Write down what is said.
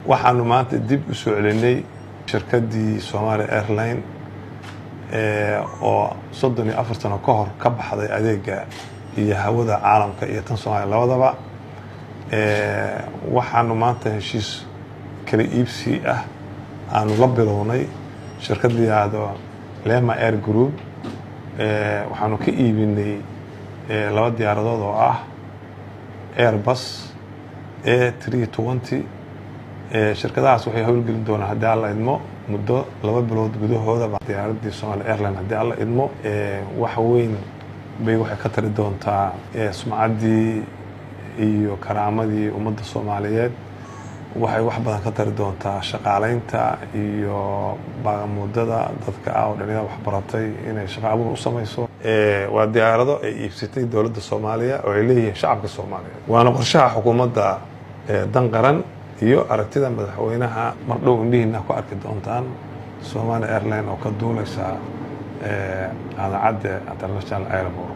Waxaanu maanta dib u soo celinay shirkaddii Somalia Airline oo 34 sano ka hor ka baxday adeega iyo hawada caalamka iyo tan Soomaaliya labadaba. Waxaanu maanta heshiis kala iibsi ah aanu la bilownay shirkad la yidhaahdo Lema Air Group. Waxaanu ka iibinay laba diyaaradood oo ah Airbus A320. Shirkadahaas waxay howlgelin doonaan, haddii Alla idmo, muddo 2 bilood gudahooda diyaaraddii Somalia Airline. Haddii Alla idmo, wax weyn bay waxay ka tari doontaa sumcaddii iyo karaamadii ummadda Soomaaliyeed. Waxay wax badan ka tari doontaa shaqaaleynta iyo baagamuudada dadka ah oo dhalinyarada waxbaratay inay shaqo abuur u samayso. Waa diyaarado ay iibsatay dowladda Soomaaliya oo ay leeyihiin shacabka Soomaaliyeed, waana qorshaha xukuumadda Dan Qaran iyo aragtida madaxweynaha. Mar dhow indhihiina ku arki doontaan Somalia Airline oo ka duuleysa Aadan Cadde International Airport.